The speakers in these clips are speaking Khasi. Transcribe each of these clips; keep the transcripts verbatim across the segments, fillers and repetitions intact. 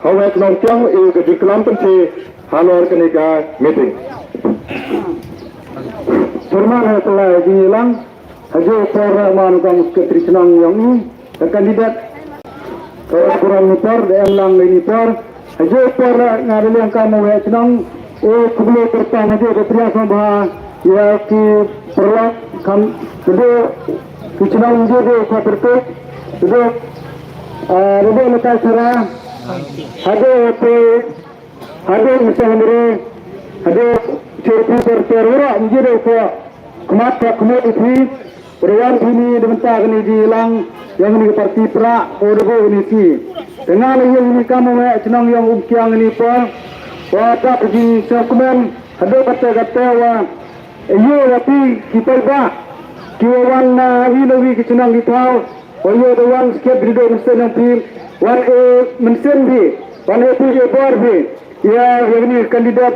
Hawek nongkyang i ka jingklam pynche halor kane ka meeting. Chairman ha ka lai jingïalang, ha ju por man kong Secretary chnong yong i, ka candidate, ka kuram ni por, da em lang ni por, ha ju por nga da liang kam wek chnong, u kublu kyrpang ha ju da priya song bha, ïa ki perlak kam, da ki chnong ju da ka pertuk, da, ah, da da ka sara, ha ju pe, Hadien mynta hynrei, hadien chirpi ter ter wara ngi dei ko khmat ka khmat iti, ruan pini da mynta kani ji lang, yang ni parti pra, o da bo ni si. Tengah la yang ni kamu me, chnong yang umkiang ni pa, wa tak ji sokmen, hadien kata kata wa, iyo wa pi, ki pai ba, ki wa wan na wi na wi ki chnong ki thau, wa iyo da wan skep di do mynsen yang pi, wan e mynsen bi, wan e pi e bor bi. Ïa, ïa kani kandidat,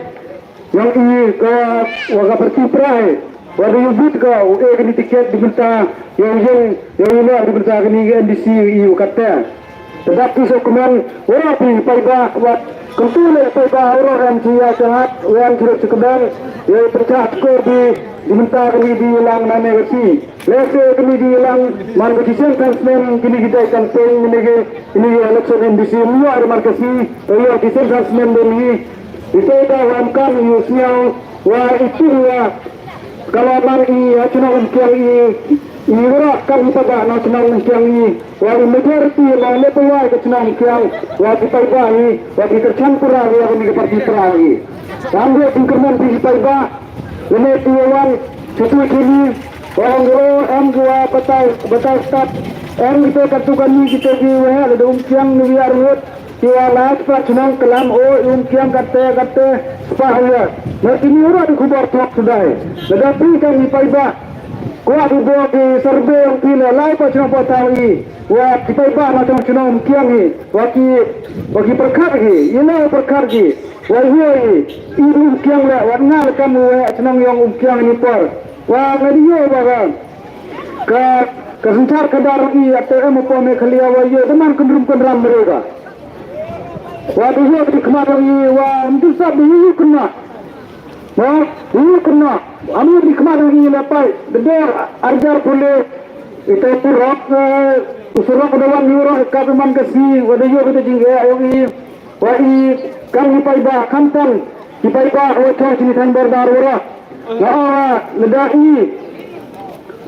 ïa i ka, wa ka parti pra, wa da ïa bit ka, u e kani tiket di mynta, ïa, ïa, ïa, ïa, di mynta kani N D C, ïa, u kata. Tadap ti so kmen, wa ra pi pai ba, wa, kentu le pai ba, wa ra em ti ïa, sangat, wa em ti le kmen, ïa, percah skor di, di mynta kani di lang nane kati. Lehse kini ki lang man ka jisien kan snem kini ki dei campaign kini ki, kini ki election M D C mwa ar mar ka si, ïa jisien kan snem dei ni. Ite da wan kan ïa sniaw wa itu wa kala man i ha chnong umkiang i, i wara kan i pada na chnong umkiang i, wa i majority ma le pa wa ka chnong umkiang, wa ki pai ba i, wa ki kerchan pura wa kini ki parti pura i. Kan dei ki kerman ki pai ba, Lane tu wan, situ sini, orang guru, em gua batai, batai start, em kita katu kami kita di wahak, ada umpiang ni biar rut, kiwa lai sepak senang kelam, oh, umpiang kata, kata, sepah ya. Nah, kini orang di kubar tuak sedai. Lada pi kami pai ba, kuat di buah di survey yang pila, lai pa senang pa tahu i, wa, ki pai ba, macam senang umpiang i, wa ki, wa ki perkat i, ina perkat i, Wa ïoh i, i dum kiang la, wat nga la kam wa chnong yong um kiang ni por. Wa nga di ïoh wa ka, ka, ka synchar ka dar i, ate em po me khalia wa ïoh, teman kynrum kynram mereka. Wa di ïoh di khmat i, wa ntu sab di ïoh kena. Wa, ïoh kena. Ami di khmat i la pai, de dor, arjar pule, ite purok, eh, usurok da wan yurok, ka teman kasi, wa di ïoh kita jingga yong i, Wa i kam ki paidbah, kam tang ki paidbah, wa chong chini tang bordar wara. Nga ora lada i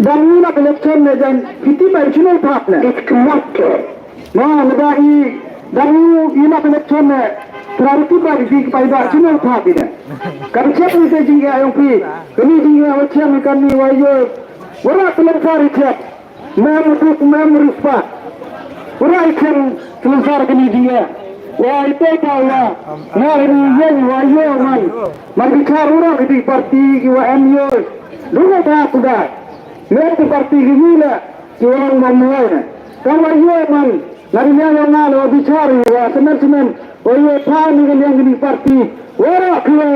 dang i nak election ne jan fifty by chino thap ne. It's connected. Ma lada i dang i nak election ne thirty by ki paidbah chino thap ne. Kan check ni te jingya yong pi. Kani jingya wa check ni kan ni wa yo. Wara pelengkar check. Mem duk mem rispah. Ura i chen selensar kini dia. Wa i te ta wa. Nga ini yen wa yo man. Man bichar ura kiti parti ki wa em yo. Duna ta sudah. Mem ti parti ki ni la. Ki wa mang mam wa na. Kan wa yo man. Nga ini ya nga la wa bichar wa semen semen. Wa yo ta ni kaliang kini parti. Wara ki wa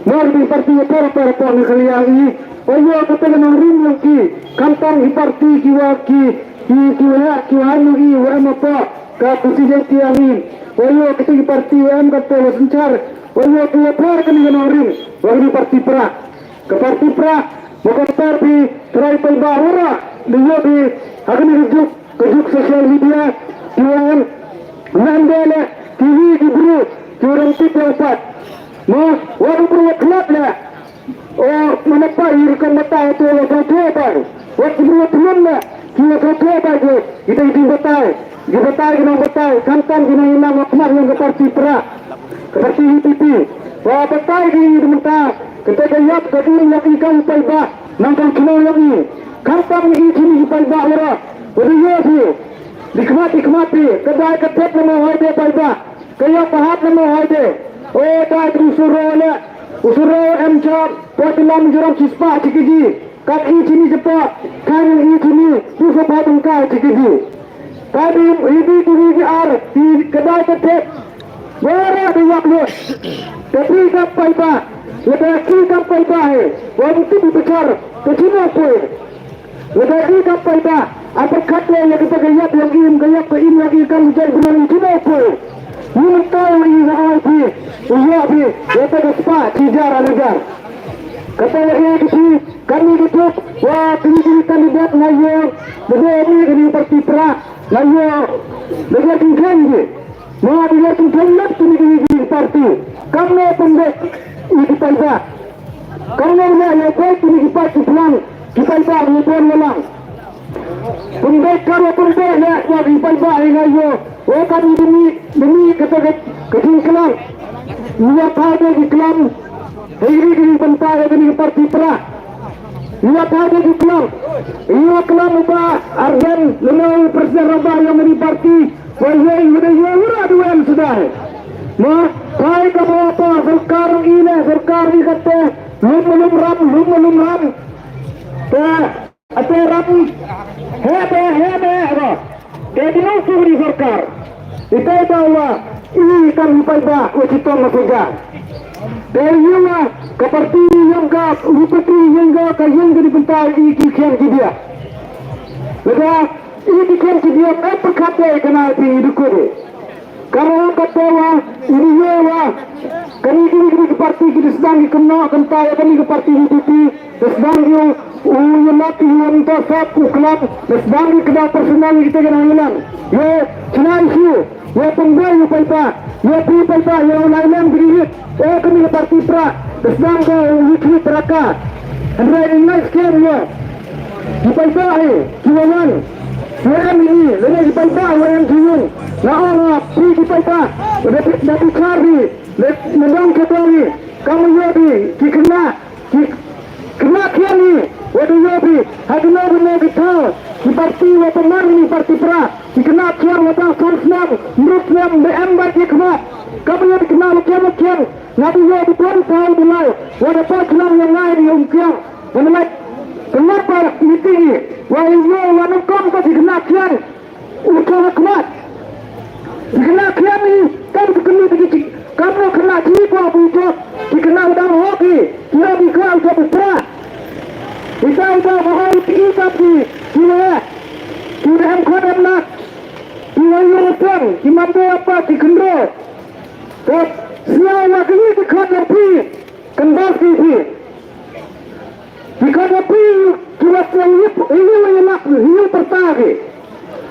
Nor di parti por por por ni kaliang i. Oyo kata ka nongrim yang ki. Kantong i parti ki wa ki. Ki ki wa ki wa ni i wa em apa. Ka kusi yang ki yang i. Oyo kata i parti wa em kata wa senchar. Oyo ki wa por ka ni ka nongrim. Wa ni parti pra. Ka parti pra. Bukan parti try pai ba ora. Dia di. Akan ni juk. Ka juk social media, ki wan, nang dele, ki wi ki bru, ki wan tip yang pat. Mo, wa ki bru wa khlap le. O, mana pa, i rukang mata, tu wa sa tu pa. Wa ki bru wa tulun le, ki wa sa tu pa ki, kita ki batai. Ki batai, ki nang batai, kan kan ki nang inang wa khlap yang ka parti pra. Ka parti U P P. Wa batai ki di mata, kita ka yap, ka dim, yang i kan pai ba, nang kan kino yang i. Kan kan i kini ki pai ba, ora. Wada ïoh phi. Di khmat, di khmat phi. Ka dai ka thep namo hai de pai ba. Ka ïap ka hap namo hai de. O dai tu suro le. U suro em chap. Pot lam jurang chispa chikiji. Kat i chini chepa. Kan i chini. Tu so pot ungkai chikiji. Ka di i di tu i di ar. Di ka dai ka thep. Wara di wak lut. Tapi ka pai ba. Lada ki ka pai ba he. Wa tu bichar. Ka chino poi. Lada i ka paida, a pyrkhat le ïa kata ka ïap ïa im, ka ïap ka im ïa i kan jai bnai i kino ko. Ni mynta Ïa phi, ïa ka spah shi hajar ar hajar. Kata ïa ka phi, kane ka juk, wa kine ki candidate nga ïoh, da dei kane ka parti Prah, nga ïoh, da dei ki khein ki. Nga da dei ki khein lap kine ki, ki parti. Kam ne pynbeit ïa ki paidbah. Kam ne ïa ïa peit kine ki paidbah ki plan, ki paidbah ïa pynlong. Pynbeit ka ruh pynbeit ïa, ïa ki paidbah ïa nga ïoh. Oh, kane demi, demi kata ka, ka jingklam. Ïa pha da ki klam. Hei ri ki bynta ïa kane ka parti Prah. Ïa pha da ki klam. Ïa klam u Bah Ardent, lano u president rangbah ïa kane ka parti. Wa ïa ïa da ïa ura da wen sdai. Ma, phai ka ba ta sorkar ine, sorkar ni kata. Lum lum ram, lum lum ram. Ta Ate ram, he be, he be, ro. Te dino suri sorkar. Ite ba wa, i kam i paidbah, u chitom ma puja. Te yu wa, ka parti yang ka, u parti yang ka, ka yang ka di pentai i ki kian ki dia. Lada, i ki kian ki dia, eh, perkat dia, kena pi i dukuri. Ka ruh kata wa, ini ye wa. Kane kine kine ki parti ki sdang ki kynnoh kynta ïa kane ka parti U D P, ki sdang ki u, u ïa lap ïa u mynta sap u klam, ki sdang ki kynnoh personal ïa kita ki nongïalam. Ïa, chynna issue, ïa pynbeit ïa u paidbah, ïa phi paidbah, ïa u nongïalam ki rit. Oh, kane ka parti Prah, ki sdang ka u rit rit raka. Hynrei ngi ngai skhem ïa. Ki paidbah hi, ki wa wan. Ki wa em hi, lane ki paidbah wa em ki yung. Nga ong nga, phi ki paidbah, da phi, da phi char hi, da, da dang ka dong hi. Kam ïoh hi, ki khynnah, ki khynnah khian hi, wa da ïoh hi, ha kino kino ki thaw, ki parti wa pynmar hi parti Prah, ki khynnah khian wa tang san snem, hynriew snem, da em bad ki khmat. Kam ïoh hi khynnah wa khian wa khian, nga da ïoh hi pynmar thaw da lai, wa da poi khynnah wa ngai hi um khian. Pynlait, pynlait ba meeting i, wa i yo, wa nang kom ka ki khynnah khian. U ka khmat. Ki khynnah khian i, kam ki khynnah ki ki, kam no khynnah ki ko bu jok, ki khynnah u dang hok i, ki ram i ka u jok u Prah. I ka u dang hok i, i ka ki, ki wa, ki wa em khon em nak. Ki wa yo pon, ki mambo apa, ki khyndro. Ko, sia wa ki ki khon em pi, kan bas ki pi. Ki khon ïa phi, ki wa sñiaw ïa phi, ïa phi ïa lak, ïa pyrta ki.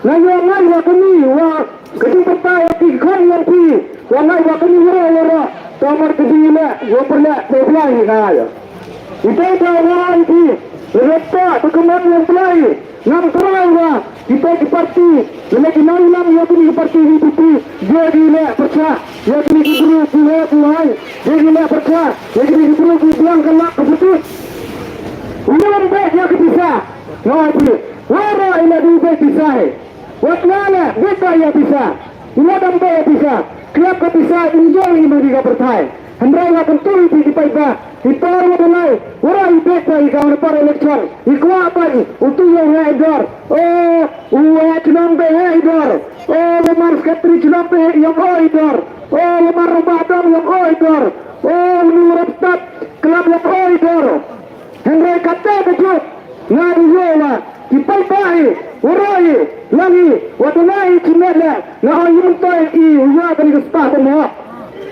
Nga ïa ngai wa kani, wa ka jingpyrta ïa ki khon ïa phi, wa ngai wa kani wa ïa ra, ta mar ka jingïaleh, ïa pyrleh, ïa pyrleh ïa nga ïa. Ite ta wa ïa phi, ïa ta, ta ka man ïa pyrleh, ngam trai wa, kita ki parti, lane ki nongïalam ïa kini ki parti V P P, ïa ki leh pyrshah, ïa kini ki bru ki leh ki wai, ïa ki leh pyrshah, ïa kini ki bru ki biang ka lak ka putut. U ïa wan beh ïa ki pisa, nga wan phi, wara ïa la du beh pisa hi. Wat la leh, beh ka ïa pisa, u la dang beh ïa pisa, klep ka pisa, enjoy ïa ma di ka pyrthai. Hynrei nga kyntu ïa phi ki paidbah, ki paidbah ba dei, wara i beh paidbah ka na par election, i kwah paidbah, utu ïa u heh i dor, o, u heh chnong beh heh i dor, o, u mar secretary chnong beh ïa u heh i dor, o, u mar rangbah dong ïa u heh i dor, o, uni u rep stad, klam ïa u heh i dor. Hynrei kata ka juk, nga da ïoh wa, ki paidbah hi, waroh hi, lang hi, wa tyngai hi shimet leh, nga ong hi myntoi i, u ïa kani ka spah ba mo.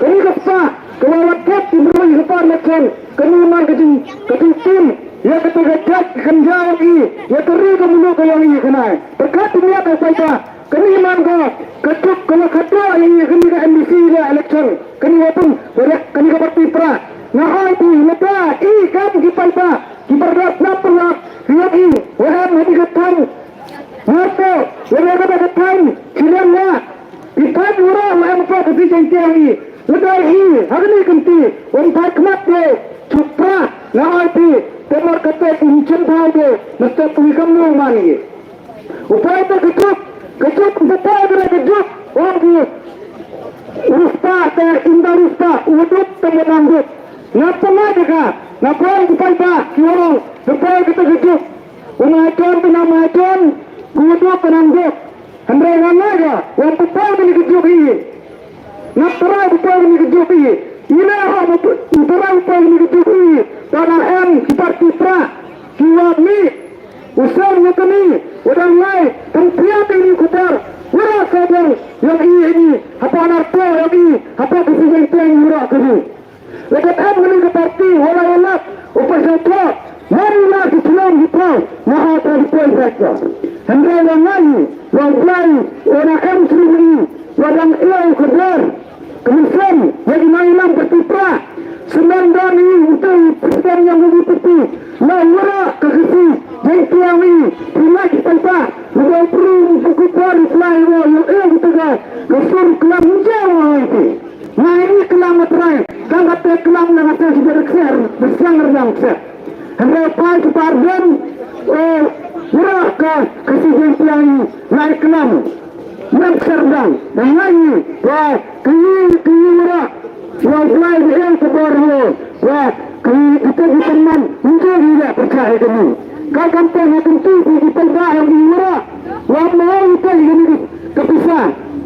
Kani ka spah, ka wa wat khet ki bru hi ka par election, kani man ka jing, ka jingtim, ïa kata ka jait ka kynja ong i, ïa ka ri ka muluk ka ong i kane. Pyrkhat pynïap ka paidbah, Kani man ka, ka juk ka la khadduh ïa kani ka M D C election. Kani wa pun, wa leh, kani ka parti Prah. Nga ai phi, lada i kam ki paidbah, ki paidbah snap pynlap, ki ïoh i, wa em ha kani ka thaiñ. Ngor to, wa em ha kani ka thaiñ, ki leh wa. Ki thaiñ wa ra, wa em to ka si jong ki ïoh i. Lada i, ha kani ka kynti, wa em thaiñ khmat te, juk Prah, nga ai phi, te mar ka te, in chen thai te, na step wi kam nong man i. U poi te ka juk, ka juk, u poi te ka juk, ong ki, u riewspah te, ynda u riewspah, u duk te mynta u duk. Nga pynlait ïa ka, nga poi ki paidbah, ki ong, u poi te ka juk. U Mahajon te na Mahajon, u duk te na duk. Hynrei nga lait ïa ka, u poi te ka juk i. Nga trai u poi te ka juk i. Ine ha u trai u poi te ka juk i. Tang na em ki parti Prah, ki wa mih. U seng ïa kane, u dang lai, tang pia te ïa u khutar, u ra sa dang, ïa i ïa i, hapoh nar to ïa i, hapoh ka si jeng teng u ra Lada em kane ka parti, wala ïalap u pyrshah thoh, man la ki chnong ki thaw, nga ong ka dei poi bret ka. Hynrei nga ngeit, wa u Blai, u na em shuh ïa ngi, wa dang ïa u ka dor ka mynsiem ïa ki nongïalam parti pra. Sngewbha don ïa uto u president ïa u parti, la waroh ka Khasi Jaiñtia, ïa ki paidbah, la dei pyrshah u pyrkhat u Blai, wa ïa u ïa uto ka sur klam jong u ïa ki. Nga ïa klam ma Trai, tang kata klam na kata shu da kser, da siang rjang kser. Hynrei phai ki par don, eh, waroh ka Khasi Jaiñtia, la ïa klam. Ym kser dang, dang ïa, wa, ki, ki waroh, wa u Blai da em ka bor ruh, wa, ki, kita ki tymmen, ym ju ïa pyrshah ïa kane. Ka kam te ha kynti ki paidbah ïa ki waroh. Wa mo ïa ka ïa ka pisa.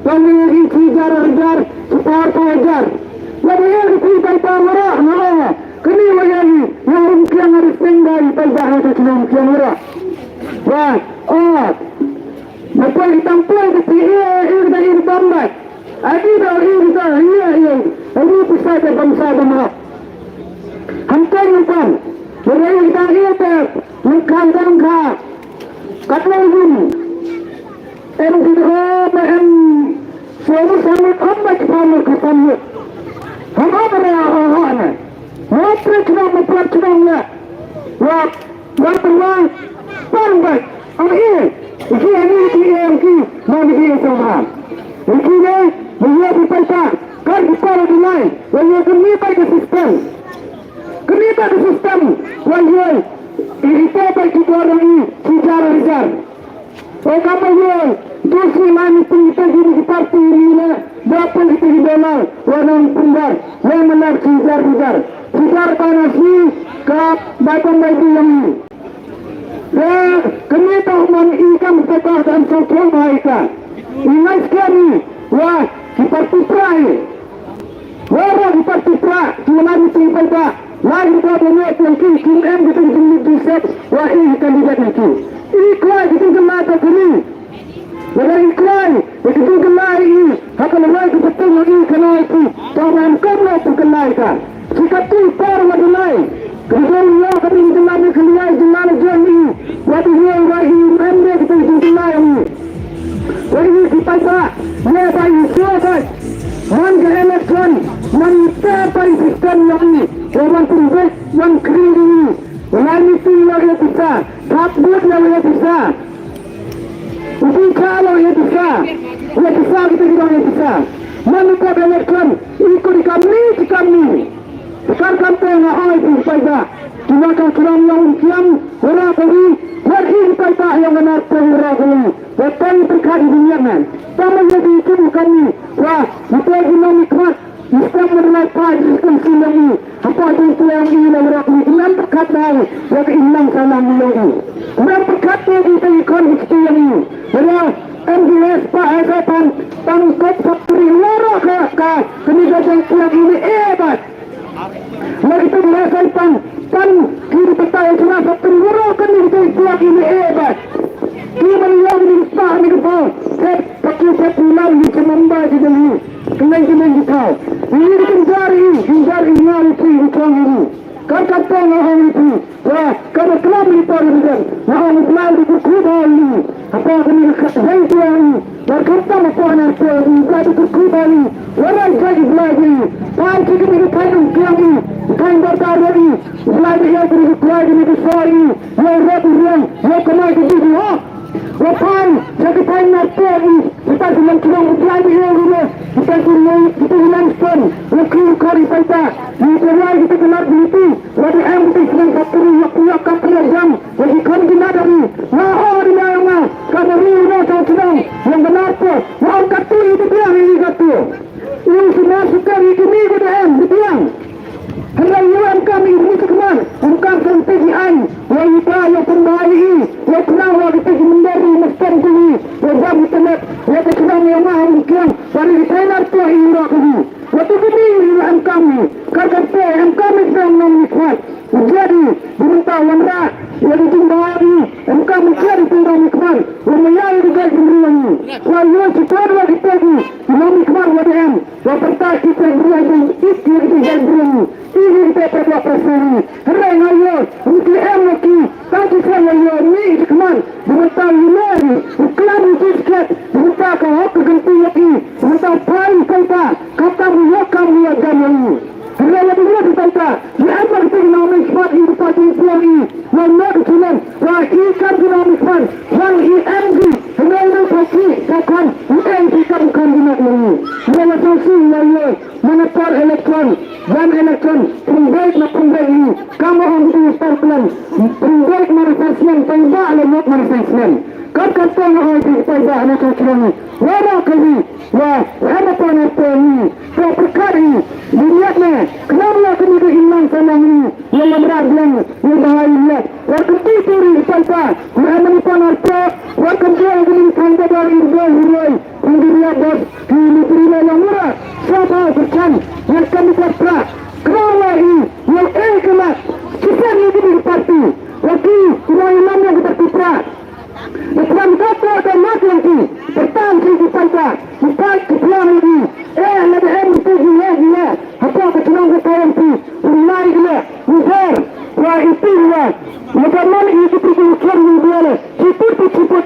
Ka ïa ki shi hajar hajar, shi par par hajar. Wa ba ïa ki paidbah waroh, na ong. Kane wa ïa ki, ïa Umkiang ha ri seng da ïa paidbah ha ka shnong Umkiang waroh. Wa, oh. Ba poi ki tang poi ki ïa ïa da ïa bam ba. Agi da ïa da ïa ïa. Agi pisa da bam sa da ma. Ham kai ïa bam. Ba ïa da ïa da. Mun kan da ka. Kat na ïa. Em di ko ma em. Suami sami amma ki pamuk ki pamuk. Hama bere ha ha na. Matre kena matre kena na. Wa wa wa. Pang bai. Ang i. Iki ani iki em ki. Mami iki sama. Iki ne. Maya di paita. Kan kita di lai. Wa ya kami bai ke sistem. Kami bai ke sistem. Wa ya. Iki bai kita orang i. Sijar sijar. O kaba ïoh, dosi mani pun kita kini ki parti ni la, da pun kita ki donal, wa nang pun bar, wa manar sijar sijar. Sijar bana si, ka bai pun bai di yang ni. Ya, kami tahu man i kam kita dan sokong bai ka. Ingat sekali, wa, ki parti pra. Waroh ki parti pra, ki wan ki paidbah, la ki ba da ne ki ki em ki ki ki set, wa i kandidat ki. I kwai ki ki la ta kuni. Wa i kwai ki ki la i, ha ka la ki betul i kana ki, ta wan kam la tu kana ka. Ki ka tu par wa lai. Ki ki la ka ki la ni ki la ni ki la ni wa i, wa i em ki ki la i. Wa i ki paidbah, ne ba i so ba. Man ka election, man te pa i system ïa i, wa wan pynbeit, wan kring ïa i, wa lai meeting ïa i pisa, thap vote ïa i pisa. Ubi ka ïa i pisa, ïa pisa kita kita ïa pisa. Man ka election, i ko di kam ni, di kam ni. Kar kam te nga ong i pisa paidbah, ki na ka kram ïa u kiam, wa ra ka wi, wa i paidbah ïa nga na te wa ra ka wi. Wa tang pyrkhat i dunia ngan. Tang ma ïa di ki bukan ni. Wa, ite ki nong i khmat. Islam menolak pa i kan silang i. Hapa di tuang i la rak ni. Iman pyrkhat dau. Wa ka iman salam i long i. Iman pyrkhat te di te i kon i kiti yang i. Wa, M D S pa ese pan. Tang kop factory la rak ka. Ka. Kini ka jang kiang i ni eh bat. Lagi tu merasa pan, pan kiri petai sura satu loro kan ni tu kuat ini eh bat. Ki man yang ni pa ni ke bau. Set pakai set pulau ni semamba di dulu. Kenai kenai di kau. Ini di kenjari, kenjari ngau itu itu ini. Kata pun orang itu. Wa, ka ba klam i por i bidan. Nga ong u Blai u dei kyrkhu ba u. Hapa kane ka khat jai tu u. Wa khamtam hapa na tu u Blai u dei kyrkhu ba u. Wa rai jai u Blai u. Pan ki kini ki thaiñ u kiang u. Thaiñ ba ta ro u. U Blai u dei kyrkhu ba u. Ïa u rep u riang. Ïa u kamai ka jingïoh. Wa pan, sa ki pan na te i, kita ki nongkrong u plan di ïa u ne, kita ki nong, kita ki nongstone, wa ki u kari paita, ni te wa kita ki lar di ti, wa di em kita ki nong factory, wa ki wa ka pria jam, wa ki kon di nadari, wa o di na ma, ka na ri na ka kinong, yang benar tu, wa ka tu i di biang i ka tu. Yung sima sukar i kini ko da em, di biang. Hynrei ïa em kam i mut kman, em kam kan te ki aiñ, wa i ba ïa pynbai i, wa pynang wa ki te ki mynder i mestem ku i, wa jam i tenet, wa te kynang ïa ma em kiang, wa ri trailer to i ra ku i. Wa tu kini ïa em kam i, kar kan te em kam i pynang nong i kwat. Jadi, di mynta wan ra, ïa di jingbai i, em kam i jadi pynang i kwat, wa ma ïa i di gai pynriang i. Wa ïa ki kwat wa ki te ki, nong i kwat wa de em. Wa pyrta ki pyrta briew, i ki i ki briew, i ki te pyrta pyrta suri. Hynrei nga ïoh, ngi ki em ngi ki, tang ki seng nga ïoh, ngi i ki man, di mynta i ler, i klam i ki sket, di mynta ka hok ka genti ïoh i, di mynta pai i paita, ka tam i ïoh kam i ïoh jam ïoh i. Hynrei la di ïoh i paita, i em ngi ki nong ngi spat i di paita i puang i, wa not i ki men, wa i kam ki nong ngi spat, wa i em ki, hynrei ngi paita, ka kam, i em ki kam kam i not ïoh i. Hynrei la song si ïoh i, Mana por election, wan election, pynbeit na pynbeit ni, kam ong di por plan, pynbeit mana sasmen, pynbeit le mot mana sasmen. Kap kap tong ong di pynbeit na sasmen. Wara kali, wa, hana por na por ni, por perkari, dilihat ne, kenapa kami di inang sanang ni, yang lamrat yang, yang bahaya lihat. Wa kenti turi di pynbeit, wa mana por na por, wa kenti yang di pynbeit dari irdoi, irdoi. Pyndiriyat bos ki lutri la long mura. Saba berkan yang kami katra. Kerana i yang eh kena. Kisah ni di parti. Lagi kurang lam yang kita katra. Berkan kata dan mat yang ki. Bertan si di panca. Empat kepala lagi. Eh, lagi eh mesti dia dia. Apa ketenang kata yang ki. Ulai dia. Ubar. Wa itu dia. Lepas mana itu pergi ukian dia. Ciput tu ciput.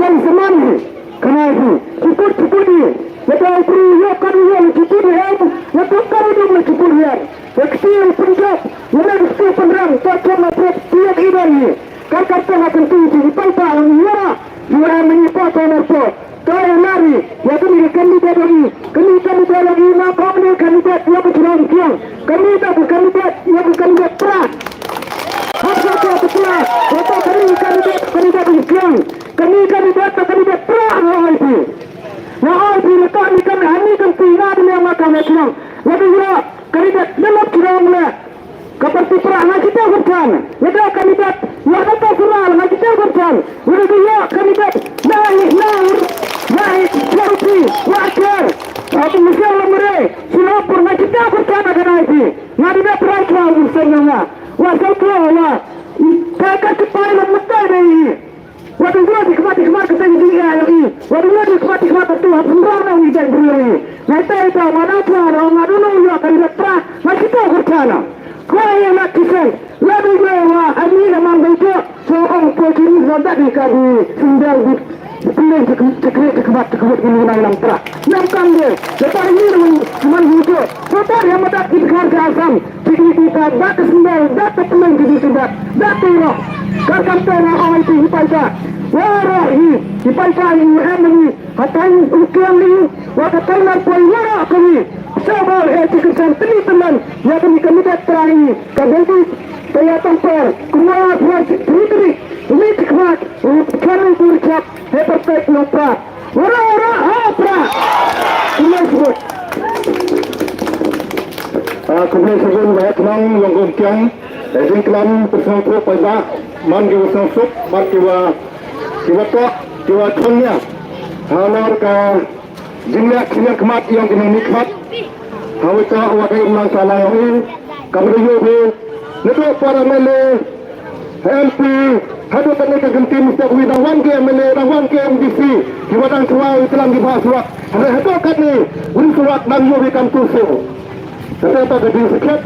Yang seman ni. Kane hi, ciput ciput hi. Lada u briew u ïoh kat u ïoh ciput hi em, lada kat u dum ciput hi em. Lada kti u pynjop, lada kti u pynrem, to chong na pret, tiap i don hi. Kan kat tang ha kynti hi, i pan pa ang ïoh ra, ïoh em ni pa to na to. To ïa lari, ïa kani ka candidate hi, kani ka candidate hi na kong ni candidate ïa ka chnong kiang. Kani ka candidate ïa ka candidate pra. Hap sa to pra, ïa to kani candidate, candidate kiang. Kani ka candidate, ka candidate pra nga ong ïa phi. Nga ong ïa phi, la ka ni kan, ani kan phi nga di leng nga ka nga chnong. Lada ïoh candidate, lada chnong le. Ka parti pra nga kita gurchan. Lada candidate, ïoh na ta sura nga kita gurchan. Lada ïoh candidate, na i, na ur, na i, na rupi, wa akhir. Aku mesti lamre, sila pur nga kita gurchan akan ai phi. Nga di dah pra nga ur sen nga. Wa sa ko wa. Ka ka sepai la mutai dei. Wa dei wa di khmat di khmat ka tei di ya i. Wa dei wa di khmat di khmat tu ha pynrang na wi dei bri i. Nai tei ta ma na pla na nga dunu ya ka ri pra. Ma kita gurchana. Kwa ya na kisen. La dei wa wa ani na mang dei tu. So ong po kiri wa da di ka di sindal di. Di pilihan di khmat di khmat di khmat di khmat ini na lam pra. Nam kam de. Lepas ini man hujur. Setar yang madat di khar ke Assam. Pidipita, dak ka sendal, dak ka pynlong ki dusubak, dak ka roh. Kar kam te na ong ai ti hi paita. Wa roh hi, hi paita hi em ni, ha tang u kiang ni, wa ka tang nar poi wa roh ka ni. Sa ba e ti ka san tni tnan, ya ka ni ka ni dak tra hi, ka dei ti, ta ya tang par, kumwa par ti ti ti, ni ti kwat, u kan u kur chap, he perfect no pra. Ora, ora, ha, pra. Khublei shibun. Ah, khublei shibun, ba heh thnong, long kum kiang. Eh, jingklam, pyrshang pyrshang paidbah, man ki wa sngewsuk, man ki wa, ki wa tok, ki wa chong nia. Halor ka jingleh khyndiat khmat, ïong ki nongmihkhmat. Hawei ta wa ka imlang sala ïong i. Ka bri ïoh bi. Nito para mele. M P, haduh kane ka kynti mesti wi dang wan ki M L A, dang wan ki M D C, ki wa dang chwa wi tlang ki ba chwa. Hare haduh kane, wi chwa dang yu wi kam tu su. Kata ta ka ding sikhet,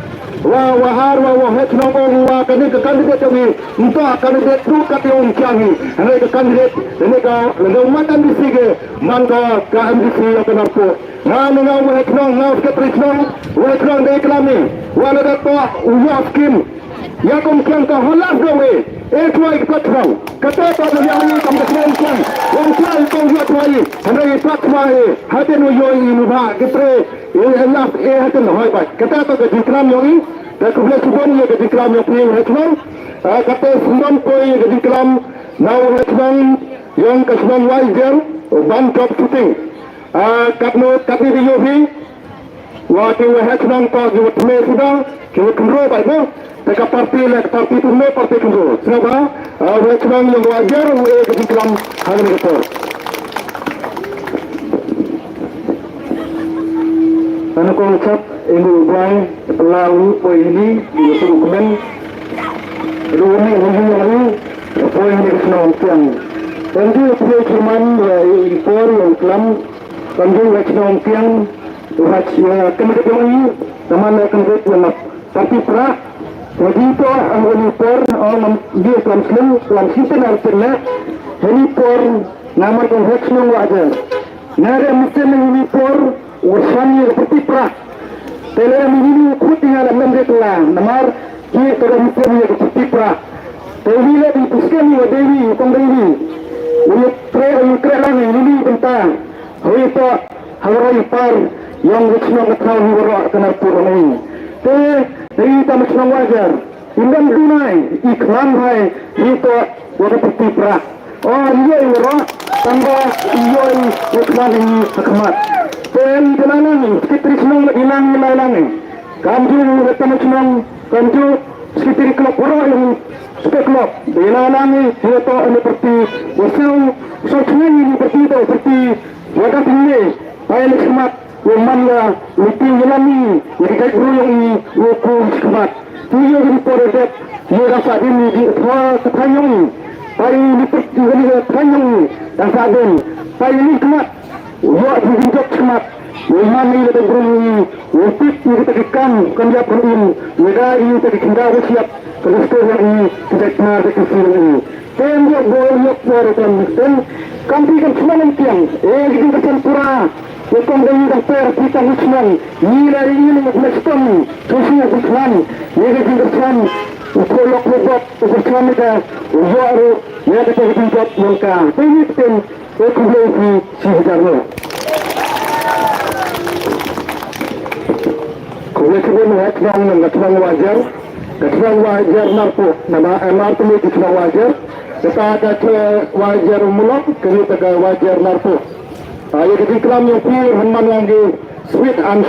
wa, wa har, wa, wa het nong ong wa kane ka candidate wi, nta candidate tu kat ong kiang hi. Hare ka candidate, kane ka, kane ka umat M D C ke, man ka, ka M D C ya ka narpo. Nga, nga, nga, wa het nong, nga, secretary nong, wa het nong dei klami, wa la da to, u ya skim. Ïa kum kiang ka holas dong e. E tuai ka pat thrang. Kata pat na ïa ni kam ka thrang kiang. Wan tuai kong ïa tuai. Hynrei pat tuai e. Hatin u yoi i nu ba ki tre. E last e hatin hoi bai. Kata pat ka jingklam yong i. Ka khublei shibun ïa ka jingklam yong phi u heh shnong. Ah, kata shnong poi ïa ka jingklam. Na u heh shnong yong ka shnong Waijer. Ban job shooting. Ah, katno katni ïa phi. Wa ki wa heh shnong to ki wa tme suda, ki wa khynro bai mo. Te ka parti le ka parti tme parti khynro. Sngewbha, ah, wa heh shnong yong wa jer u e ka jingklam ha kane ka por. Ano ko chap, ingu bai, pela u poi ini, di tu kmen. Ru ni u yu ru, poi ini ka shnong kiang. Thank you, poi chairman, wa i por, wa klam. Thank you, wa shnong kiang. Wat ïa ka mdep ïa ngi, ka man ïa ka mdep ïa ngi. Parti Prah, wa di to ang wa ni por, ang am di to am slem, to am sinten ar ten na. Ha ni por, nga man kong hek snong wa ajar. Nga re misten ni por, wa san ïa ka Parti Prah. Te le mi ni khut ïa la mem de la, namar ki ka misten ïa ka Parti Prah. Te wi le di pusken ïa wa dewi, kong dewi. Wi tre, wi tre lang ïa ni benta. Hoi to, ha waroh i par, ïong ri chnong ka thaw hi waroh ka Narpuh ong i. Te, te i ta ma chnong Wajar, i ndam dunai, i khlam hai, hi to, wa ka Parti Prah. O, i ïoh i waroh, tang ba, i ïoh i, i khlam i, ha khmat. Te, i te lang i, sekretari chnong, i lang i, lang i. Kam ju, i ta ma chnong, kam ju, sekretari klub waroh i, sekretari klub. Te i lang i, i to, i parti, wa saw, saw chnong i, parti to, parti, wa ka tingni, pa i, khmat. Ïa man ïa, ïa ti ïa lani, ïa ki kai bru ïong i, ïa ku khmat. Ti ïa ki por dep, ïa ka sa din ïa ki thwa ka thaiñ ïong i. Pai ni pek ïa ki thaiñ ïong i, ka sa din. Pai ni khmat, ïa ki jok khmat. Ïa man ïa ka bru ïong i, ïa tip ïa ki ta ki kam, kam ïap kam im, ïa da ïa ki ta ki khinda wa siap, ka dustur ïong i, ki ta knar ka kisi ïong i. Tem ïa bol ïa por tem tem. Kam pi kam sman tiang. Eh, ki jingkyrchan pura. Ïa kong dei dang per pi kam sman. Ni la ri ni ngi stom. Susi ïa sman. Ïa ki jingkyrchan. U kholok u bok u kyrchan ïa ka. U ïa ru. Ïa ka jingkyrchan ïa ka. Te ni tem. Ïa khublei ïa phi shi hajar nguh. Khublei shibun Heh Nong, Nong Heh Nong Wajar. Ka chnong Wajar Narpuh, namar, eh, namar kane ka chnong Wajar. Kata ka chnong Wajar Mulong, kane ka Wajar Narpuh. Ah, ïa ka jingklam ïa phi, hynmen lang ki sweet and